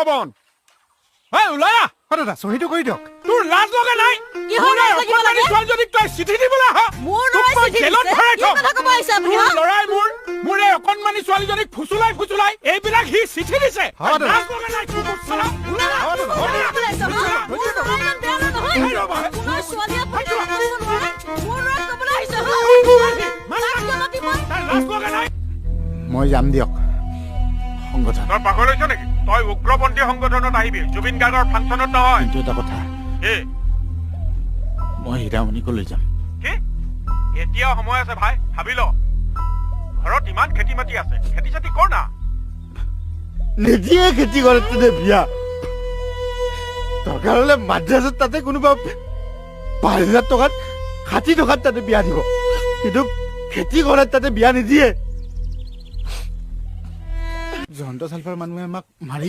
পৱন। ঐ, ওলাই আহ। অ দাদা, চহীটো কৰি দিয়ক। তোৰ লাজ লগা নাই? কিহৰ মোৰ লাজ এই লাগিব অকণমানি লাগে? ছোৱালীজনীক তই চিঠি দিবলৈ আহ? মোৰ তোক ল'ৰাই মই চিঠি জেলত দিছে? ভৰাই কি থ'ম। কথা ক'ব আহিছে আপুনি, তোৰ হা? ল'ৰাই মোৰ এই অকণমানি ছোৱালীজনীক ফুচুলাই ফুচুলাই এইবিলাক সি চিঠি দিছে। হয় দাদা। লাজ লগা নাই, কুকুৰ চালা? ওলাই আহ। হয় দাদা। ওলাই আহ। ওলাইছে, হা? মোৰ ল'ৰা ইমান বেয়া ল'ৰা নহয়। এই ৰ'বা। আপোনাৰ ছোৱালীয়ে আপুনি কৰিব নোৱাৰে। মোৰ ল'ৰাক ক'বলৈ আহিছে, হা? মাত তাক কিয় মাতিব? তাৰ লাজ লগা নাই। মই যাম দিয়ক সংগঠন। তই পাগল হৈছ নেকি? তই উগ্ৰপন্থী সংগঠনত আহিবি, জুবিন গাৰ্গৰ ফাংচনত নহয়। কিন্তু এটা কথা। কি? মই হীৰামণিকো লৈ যাম। কি? এতিয়া সময় আছে ভাই, ভাবি ল। ঘৰত ইমান খেতি মাটি আছে, খেতি চেতি কৰ না। নিদিয়ে খেতি কৰে তেনে বিয়া। দৰকাৰ হ'লে মাদ্ৰাছত তাতে কোনোবা 5000 টকাত, 60 টকাত তাতে বিয়া দিব, কিন্তু খেতি কৰাত তাতে বিয়া নিদিয়ে। জয়ন্ত চালফাৰ মানুহে আমাক মাৰি